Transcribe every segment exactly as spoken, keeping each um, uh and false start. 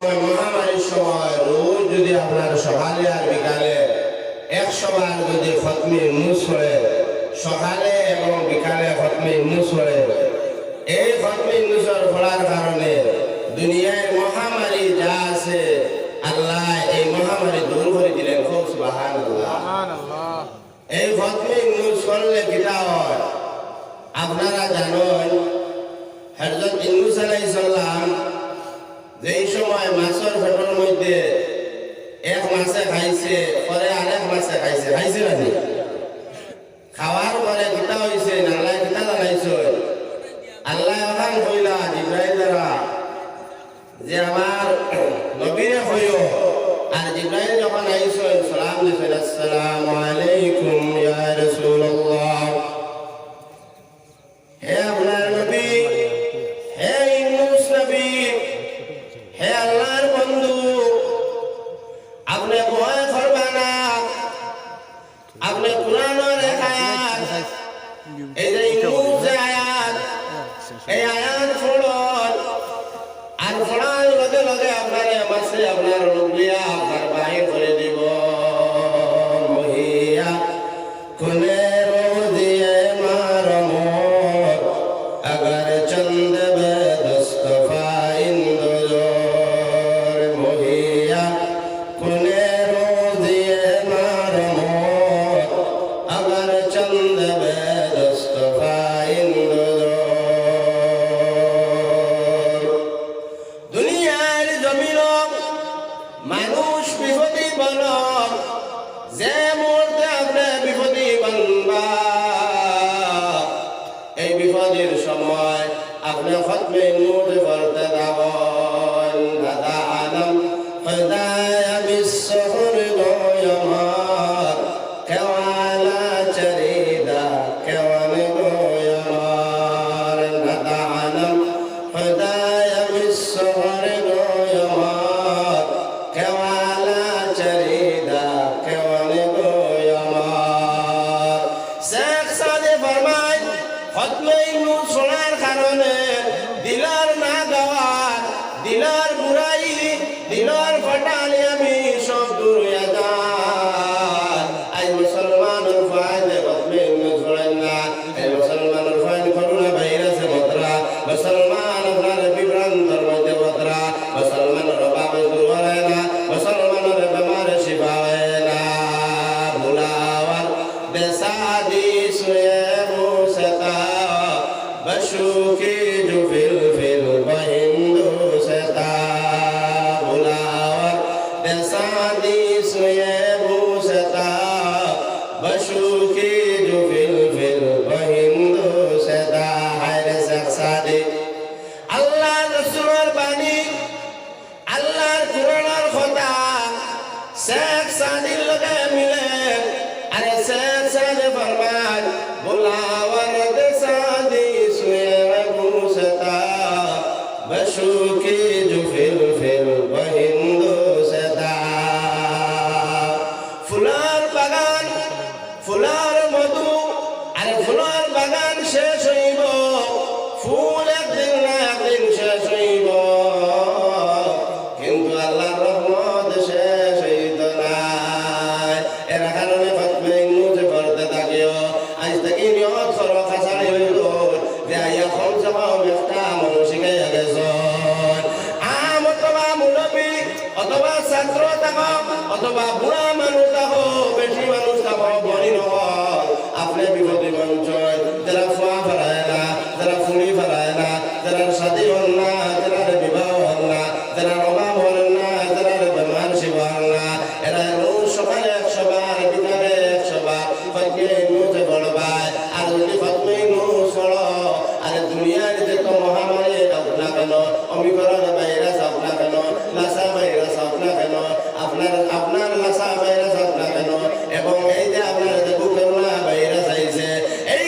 মহামারীর সময় রোজ যদি আপনার সকালে আর বিকালে একশো বার যদি খতমে ইউনুস পড়ে, সকালে এবং বিকালে খতমে ইউনুস পড়ে, এই খতমে ইউনুসর পড়ার কারণে দুনিয়ার মহামারী যা আছে, আল্লাহ এই মহামারী দূর করে দিলেন। খুব সুবহানাল্লাহ। সুবহানাল্লাহ। এই খতমে ইউনুস পড়লে কিতা হয়? আপনারা জানেন, হযরত ইউনুস আলাইহিস সালাম যেই সময় মাছর পেটর মধ্যে এক মাছে খাইছে, পরে আরেক মাছে খাইছে, খাইছে না নি? খাওয়ার পরে কিতা হইছে? আল্লাহ কিতা জানাইছে? আল্লাহ এখন কইলা জিব্রাইল দ্বারা যে আমার নবীরে কইও, আর জিব্রাইল যখন আইছইন, সালাম দিছইন, "আসসালামু আলাইকুম ইয়া রাসূলুল্লাহ।" হে আপনার নবী, হে ইউনুস নবী, হে আল্লাহর বন্ধু, আপনে ভয় করবা না। আপনে কোরআনর এক আয়াত, এই যে ইউনুস যে আয়াত, এই আয়াত পড়ন, আর পড়ার লগে লগে আপনারে মাছে আপনার রোগ দিয়া আপনার বাহির করে দিব। মহিয়া কোনে রোজিয়ে মার মোর, আগার চন্দ বে দস্ত ফাইন্দ জোর। মহিয়া কোনে রোজিয়ে মার মোর, আগার চন্দ বে দস্ত ফাইন্দ জোর। দুনিয়ার জমিনো মানুষ বিপদী বল, যে মুহূর্তে আপনে বিপদী বানবা, এই বিপদের সময় আপনে খতমে ইউনুস পড়তে থাকইন। দাদা আলম খোদায় বিশ্বর গয়মার, কেওয়ালা চরিদা কেওয়ান গয়মার। দাদা আলম খোদায় বিশ্বর গয়মার, কেওয়ালা চরিদা কেওয়ান গয়মার। শেখ সাদে ফরমাইন, খতমে ইউনুস পড়ার কারণে দিলর নাগাওয়ার, দিলর বুরাই, দিলর ফটালি আমি সব দূর হইয়া যার। আইজ মুসলমানর ফুয়াইনে খতমে ইউনুস পড়ইন না, আইজ মুসলমানর ফুয়াইন করোনা ভাইরাসে ভতরা, মুসলমান আপনার বিভ্রান্তর মধ্যে ভতরা, মুসলমানর অভাবে দূর হয় না, মুসলমানর বেমারে শিফা হয় না। বুলাওয়ার দেশাদি সুয়ে মুসতা, বশু কি জু ফিল ফিল বহিন্দু সেতা। বুলাওয়ার দেশাদি সুয়ে মুসতা, বশু কি জু ফিল ফিল বহিন্দু সেতা। হায়রে শেখ সাদি, আল্লাহর রসুলর বাণী, আল্লাহর কোরআনর কথা শেখ সাদির লগে মিলে। আরে শেখ সাদে ফরমাইন, বুলাওয়ার দেশাদি সুয়ে মুসতা, বশু কি জু ফিল ফিল বহিন্দু সেতা। ফুলর বাগান, ফুলর মধু, আরে ফুলর বাগান শেষ হইবো, ফুল একদিন না একদিন শেষ হইবো, কিন্তু আল্লাহর রহমত শেষ হইতো নায়। এর কারণে খতমে ইউনুস পড়তে থাকিও। আইজ থাকি নিয়ত করো, খাছাড়ি হইতো যে আইয়া কমসে কম একটা আমল শিখাইয়া গেছইন। আম অথবা মুরব্বি অথবা ছাত্র থাকো, অথবা বুড়া মানুষ থাকো, বেটি মানুষ থাকো, বড়ি থাকো, আপনে বিপদে পড়ছইন, যারা ফুয়া ফারায় না, যারা ফুড়ি ফারায় না, যারা শাদি হর না, যারা বিবাহ হর না, যারা অভাব হর না, যারা বেমার শিফা হর না, এরা রোজ সকালে একশো বার, বিকালে একশো বার, খতমে ইউনুস পড়বায়। আর যদি খতমে ইউনুস পড়ো, আরে দুনিয়ার যত মহামারী আউক না কেন, ওমিক্রন ভাইরাস আউক না কেন, লাসা ভাইরাস আউক না কেন, আপনার, আপনার লাসা ভাইরাস আউক না কেন, এবং এই যে আপনার যে করোনা ভাইরাস আইছে, এই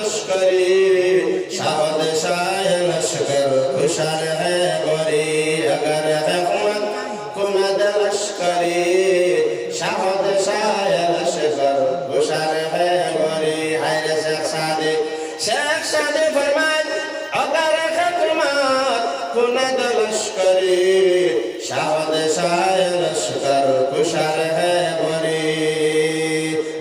লস্করি, সাহদ শায় লস্কর কুশার হে গরি, অগর হেকমত কুনদ লস্করি, সাহদ শায় লস্কর কুশার হে গরি। হায় রে শেখ সাদী, শেখ সাদী ফরমায়, অগর হেকমত কুনদ লস্করি, সাহদ শায় লস্কর কুশার হে গরি।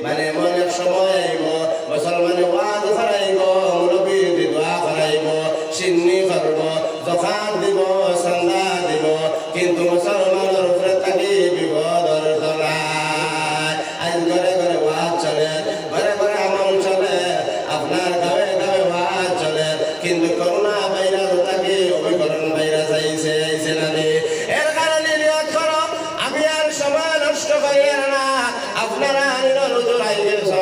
মানে, এমন এক সময় আইবো, মুসলমানে ওয়াজ করাইবো, মুরব্বি দি দোয়া করাইবো, শিন্নি করবো, জকাত দিবো, চান্দা দিবো, কিন্তু মুসলমানর উপরে থাকি বিপদর তলায়। আইজ ঘরে ঘরে ওয়াজ চলে, ঘরে ঘরে আমল চলে, আপনার গাঁয়ে গাঁয়ে ওয়াজ চলে, কিন্তু করোনা ভাইরাস থাকি ওমিক্রন ভাইরাস আইছে, আইছে না নি? এর কারণে নিয়ত করো, আমি আর সময় নষ্ট করিয়ার না, আপনারা আমিনর হুজুর আইগেছইন,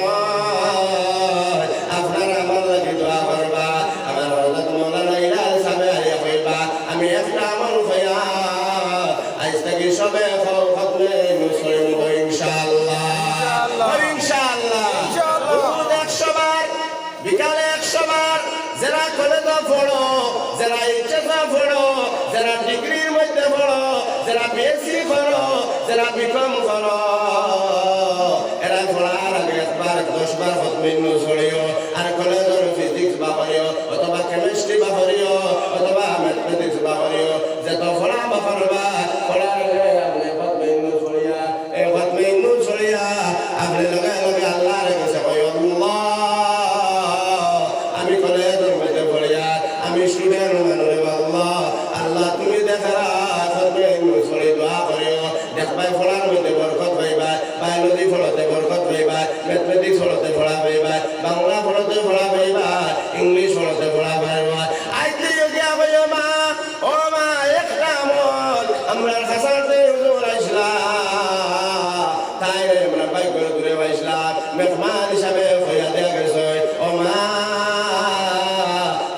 আপনারা আমার লাগি দোয়া করবা। আমার হযরত মাওলানা ইলাহি সাবে আইয়া কইবা, আমি একটা আমল কইয়ার, আইজ থাকি সবে কও, খতমে ইউনূস পড়িমু ইনশাআল্লাহ। ইনশাআল্লাহ। ইনশাআল্লাহ। ইনশাআল্লাহ। রোজ একশো বার, বিকালে একশো বার, যেরা কলেজো পড়ো, যেরা এইচএসো পড়ো, যেরা ডিগ্রির মধ্যে পড়ো, যেরা বিএসসি করো, যেরা বিকম করো, এরা পড়ার আগে একবার দশ বার খতমে ইউনূস পড়িও। আর কলেজর ফিজিক্স বা করিও, অথবা কেমিস্ট্রি বা করিও, অথবা ম্যাথমেটিক্স বা করিও, যত পড়া বা করবা, পড়ার আগে আপনে খতমে ইউনূস পড়িয়া, এই খতমে ইউনূস পড়িয়া আপনে লগে লগে আল্লাহর কাছে কইও, "আল্লাহ, আমি কলেজর মধ্যে পড়িয়া, আমি স্টুডেন্ট মানুষ, আল্লাহ, আল্লাহ তুমি দেখরা, খতমে ইউনূস পড়ি দোয়া করিও।" দেখবায় পড়ার মধ্যে বরকত পাইবায়, বায়োলজি পড়তে বরকত পাইবায়, ম্যাথমেটিক্স পড়তে পড়া পাইবায়, বাংলা পড়তে পড়া পাইবায়, ইংলিশ পড়তে পড়া পাইবায়। আইতে গিয়া কইও, "মা, ও মা, একটা আমল, আমরার খাছার যে হুজুর আইছলা, তাইরে আমরা বাইর করি দূরে পাইছলাম, মেহমান হিসাবে কইয়া দিয়া গেছইন। ও মা,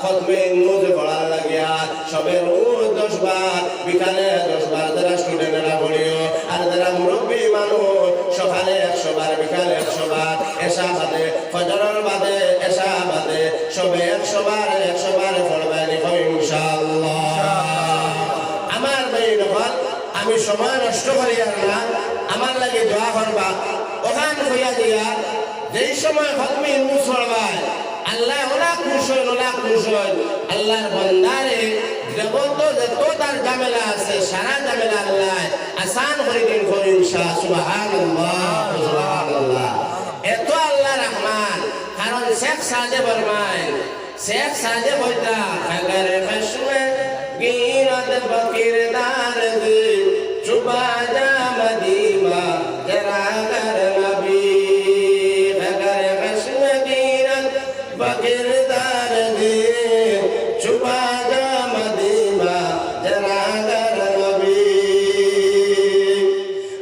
খতমে ইউনূস পড়ার লাগিয়া সবে রোজ দশ বার, বিকালে দশ বার, যেরা স্টুডেন্ট এরা পড়িও, আর যেরা মুরব্বি মানুষ সকালে একশো বার, বিকালে একশো বার, এশা বাদে, ফজরর বাদে, এশা বাদে, সবে একশো বার, একশো বার পড়বায় নি, কও ইনশাআল্লাহ।" আমার ভাই অকল, আমি সময় নষ্ট করিয়ার না, আমার লাগি দোয়া করবা। অখান কইয়া দিয়া যেই সময় খতমে ইউনূস পড়বায়, আল্লাহ অলা খুশ অইন, অলা খুশ অইন। আল্লাহর বান্দারে জগতো যত তার ঝামেলা আছে, সারা ঝামেলা আল্লাহ আসান করি দিন, করি ইনশা। সুবহানাল্লাহ, সুবহানাল্লাহ। এত আল্লাহ রহমান, কারণ শেখ সাদে ফরমাইন, শেখ সাদে কইতা, "اگر خشم گیرد به کردار دل، چو بادام دیما چراغ نبی۔ اگر خشم گیرد به کردار دل، چو بادام دیما چراغ نبی۔"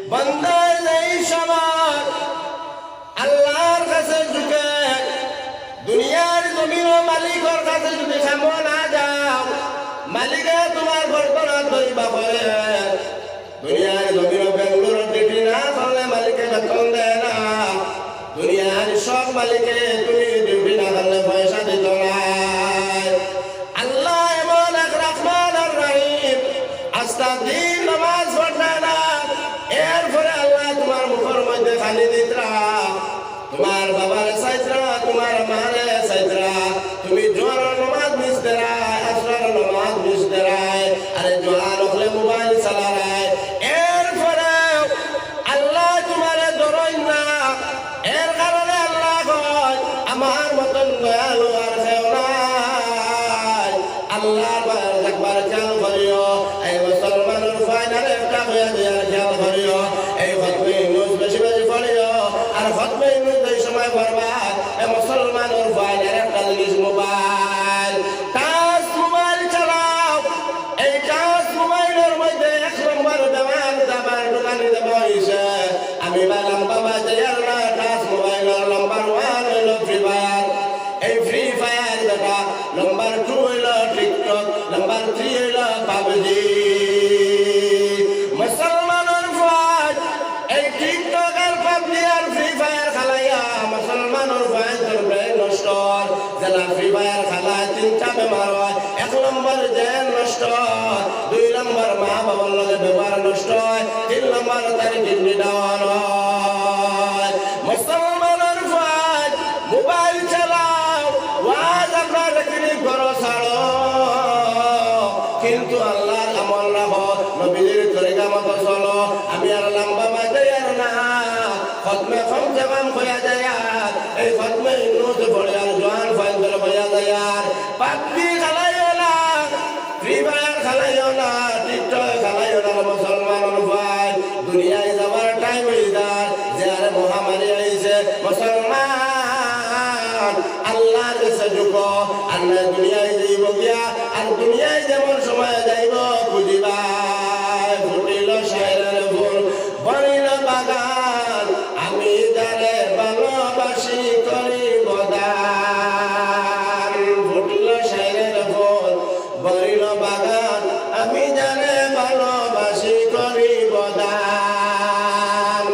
বান্দা, এই সময় আল্লাহর কাছে ঝুঁকে, দুনিয়ার জমিনর মালিকর কাছে যদি কামো না যাও, মালিকে তুমার গর্দনাত ধরিবা করে। দুনিয়ার জমিনর বেঙ্গালোর ডিউটি না করলে মালিকে বেতন দেয় না। দুনিয়ার সব মালিকে তুমি ডিউটি না করলে পয়সা দিত নায়। আল্লাহ এমন এক রহমান আর রহিম, আস্তা দিন নামাজ পড়তা না, এরপরে আল্লাহ তুমার মুখর মধ্যে খানি দিতরা, তুমার বাবারে চাইতরা, তুমার মারে চাইতরা, তুমি জোহরর নামাজ মিস দেরায়, আসরর নামাজ মিস দেরায়, আরে জোয়ান অকলে মোবাইল চালারায়, এরপরে আল্লাহ তুমারে ধরইন না। এর কারণে আল্লাহ কয়, আমার মতন দয়ালু আর কেউ নাই। আল্লাহর বান্দা একবার খেয়াল করিও, এই মুসলমানর ফায়দার একটা হয়ে যায়, আর খেয়াল করিও, এই খতমে ইউনুস বেশি বেশি পড়িও, আর খতমে ইউনুস যেই সময় পড়বা, এই মুসলমানর ফায়দা নম্বর মা বাবার লগে ব্যবহার নষ্ট অয়, তিন নম্বর তার কিডনি ডাউন অয়। মুসলমানর ভাই, মোবাইল চালাও, ওয়াজ আপনার রেকর্ডিং করো, ছাড়ো, কিন্তু আল্লাহর আমল রাখো, নবীজির তরিকা মতো চলো। আমি আর লম্বা মাঝে আর না, খতমে কমসে কম কইয়া যাইয়ার, এই খতমে ইউনুস পড়িয়ার জোয়ান ফাইন্ডর কইয়া যাইয়ার, পাবজি খেলাইও না, ফ্রি ফায়ার খেলাইও না, টিকটক খেলাইও না, মুসলমানর ভাই। দুনিয়ায় যাওয়ার টাইম অই যায়, যে আরে মহামারী আইছে, মুসলমান, আল্লাহর কাছে ঝুঁকো, আর না দুনিয়ায় যাইবো গিয়া, আর দুনিয়ায় যেমন সময় যাইবো, বুঝিবায়, ফুটিল শায়রের ফুল, ভরিল বাগান, আমি যারে ভালোবাসি করিব দান। ফুটিল শায়রের ফুল, ভরিল বাগান, আমি যারে ভালোবাসি করিব দান।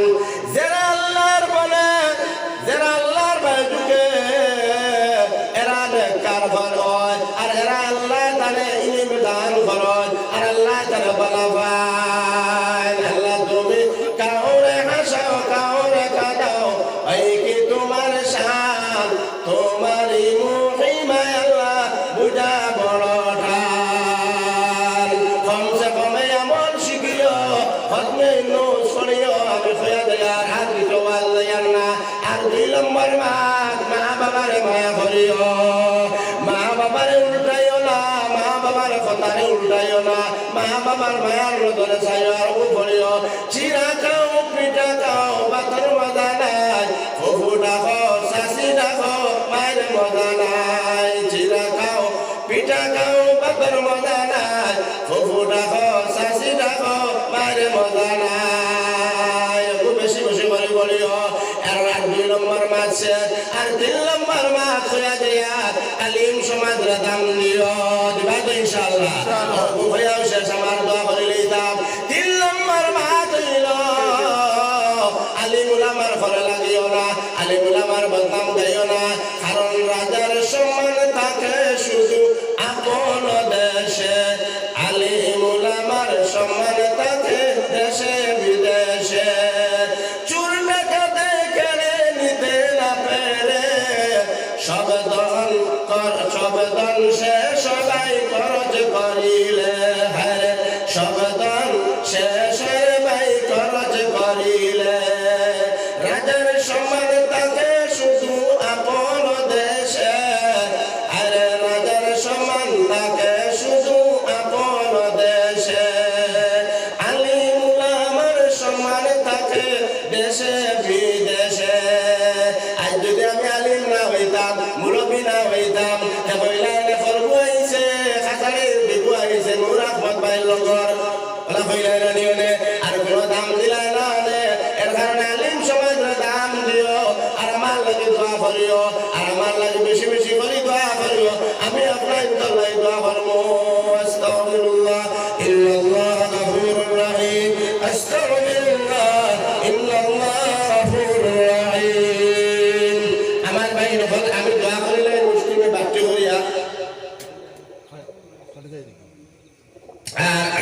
যারা আল্লাহর বনে, যারা আল্লাহর ভয়ে ঝুঁকে, এরা নেককার অয়, আর এরা আল্লাহ তারে ইলিম দান করইন, আর আল্লাহ তারে বালা পাইন। আল্লাহ, তুমি কাউরে হাসাও, কাউরে কাঁদাও, এই কি তোমার শান? তোমারই মহিমায় আল্লাহ বুঝা বড় টান। কমসে কম আমল শিখিও, খতমে ইউনুস পড়িও, আমি কইয়া দিলাম, আর দিতে পারলে আর না। আর দুই নম্বর মাত, মা বাবারে মায়া করিও। মা বাবারে উল্টাইও না, মা বাবার কথারে উল্টাইও না। মা বাবার মায়ার নজরে চাইও আর উপরেও। চিড়া খাও, পিঠা খাও, ভাতর মজা নাই। ফুফু ডাকো, চাচি ডাকো, মায়ের মজা নাই। চিড়া খাও, পিঠা খাও, ভাতর মজা নাই। ফুফু ডাকো, চাচি ডাকো, মায়ের মজা নাই। খুব বেশি বেশি করি বলিও। আর, আর দুই নম্বর মাত শেষ, আর তিন নম্বর মাত কইয়া দিয়া, আলিম সমাজরে দাম দিও, দিবা তো ইনশাআল্লাহ। ইনশাআল্লাহ। অগু কইয়াও শেষ, আমার দোয়া করি লইতাম। তিন নম্বর মাত অইল, আলিম উলামার ফরে লাগিও না, আলিম উলামার বদনাম গাইও না, কারণ রাজার সম্মান থাকে শুধু আপন দেশে, আলিম উলামার সম্মান থাকে দেশে বিদেশে। চুর ডাকাতে কেড়ে নিতে না পেরে, সব ধন কর-, সব ধন শেষ হয় ভাই খরচ করিলে, হায় রে, সব ধন শেষ হয় ভাই খরচ করিলে। রাজার সম্মান থাকে শুধু আপন দেশে, আরে রাজার সম্মান থাকে শুধু আপন দেশে, আলিম উলামার সম্মান থাকে দেশে বিদেশে। আজ যদি আমি আলিম না হইতাম, মুরব্বী না হইতাম, তে কইলা এনে খরবু আইছে, খাতাড়ির বিবু আইছে, নূর আহমদ ভাইর লগর। ওলা কইলা এনে নিও নে, আর কোনো দাম দিলা না নে। এর কারণে আলিম সমাজরে দাম দিও, আর আমার লাগি দোয়া করিও, আর আমার লাগি বেশি বেশি করি দোয়া করিও। আমি আপনার লাগি দোয়া করবো। আস্তাগফিরুল্লাহ, ইন্নাল্লাহা গাফুরুর রাহিম। আস্তাগফিরুল্লাহ, ইন্নাল্লাহা গাফুরুর রাহিম। আমার ভাই, যখন আমি দোয়া করিলে মুসলিমে বাক্য করিয়া, আর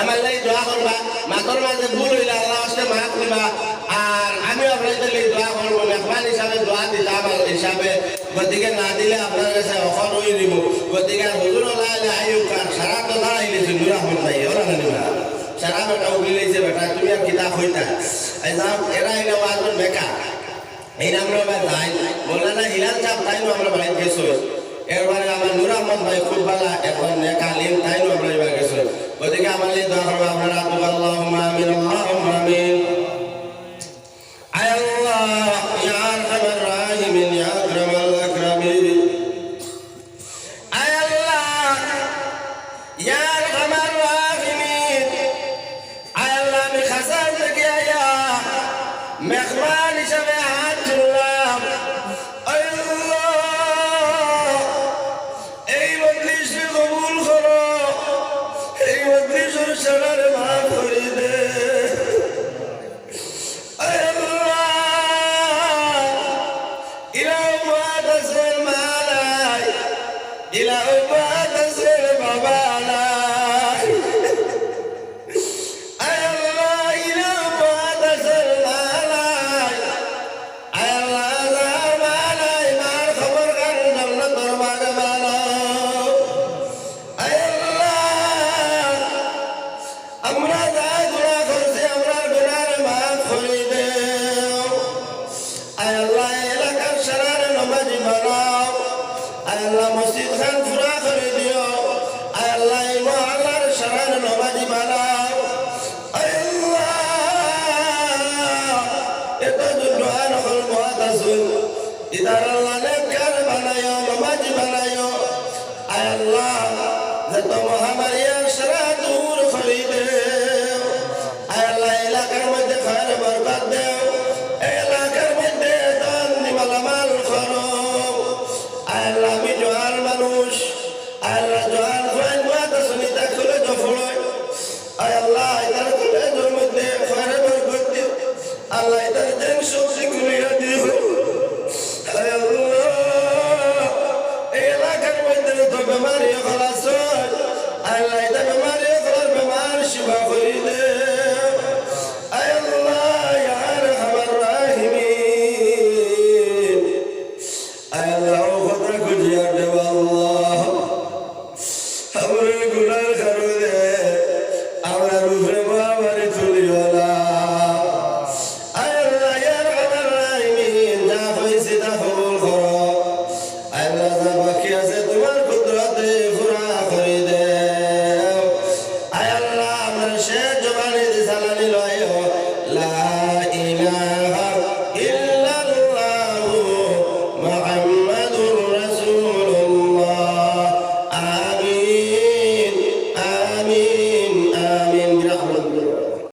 আমার লাগি দোয়া করবা, মাতর মাঝে ভুল অইলে আল্লাহ আস্তে মাফ দিবা। আর আমি আপনার লাগি দোয়া করবো, মেহমান হিসাবে দোয়া দিতাম আর হিসাবে, গতিকে না দিলে আপনার কাছে অখন অই দিব। গতিকে আর হুজুর ওলা আইলে আইউক, আর সারা তো দাঁড়াইলে নূর আহমদ ভাই, ওরা না নিবা। সারা বেটা উগলি লইছে বেটা, তুমি আর কিতা কইতা? এই যাও, এরা আইলে ওয়াজর বেকার। এই নাম রে ভাই তাই, মৌলানা হিলাল সাহেব তাইন আমরা বাড়িত গেছইন। এরপরে আমার নূর আহমদ ভাই খুব ভালা, এখন নেক আলিম তাইন আমরা এবার গেছইন। গতিকে আমার এই দোয়া করবো আপনারা, আল্লাহুম্মা আমিন, আল্লাহুম্মা আমিন। আয় আল্লাহ, ইয়া আরহামার রাহিমিন, ইয়া আকরামাল আকরামিন। আয় আল্লাহ, ইয়া আরহামার রাহিমিন, আয় আল্লাহ, আমি খাসার থেকে আইয়া মেহমান হিসাবে হাত তুললাম। আয় আল্লাহ, এই মজলিসকে কবুল করো, এই মজলিসর সারারে মাফ করি দে। আয় আল্লাহ, ইলা উম্মাত আছে মা নাই, ইলা উম্মাত আছে বাবা নাই। মহামারী আর সারা দূর করি দেও। আয় আল্লাহ, এই এলাকার মধ্যে খয়র বরকত দেও, এই এলাকার মধ্যে ধন দি মালামাল করো। আয় আল্লাহ, আমি জোয়ান মানুষ, আয় আল্লাহ, জোয়ান ফুয়াইন মাদ্রাসা নিতা কলেজো পড়ই। আয় আল্লাহ, ইতার কলেজর মধ্যে খয়র বরকত দিও। আল্লাহ, ইতার যেন সবজি খুলিয়া দিও। আয় আল্লাহ, এই এলাকার মধ্যে যত বেমারি অকল আছে, আল্লাহ, ইতা বেমারি অকলর বেমার শিফা করি দেও। আয় আল্লাহ, ইয়া আরহামার রাহিমিন। আয় আল্লাহ, ও কথা খুঁজিয়া দেও আল্লাহ। আমরার গুনার কারণে আমরার উপরে মহামারী তুলিও না। আয় আল্লাহ, ইয়া আরহামার রাহিমিন, যা কইছি তা কবুল করো। আয় আল্লাহ, যা বাকি আছে তুমার কুদরতে পুরা করি দেও। আয় আল্লাহ, আমরার শেষ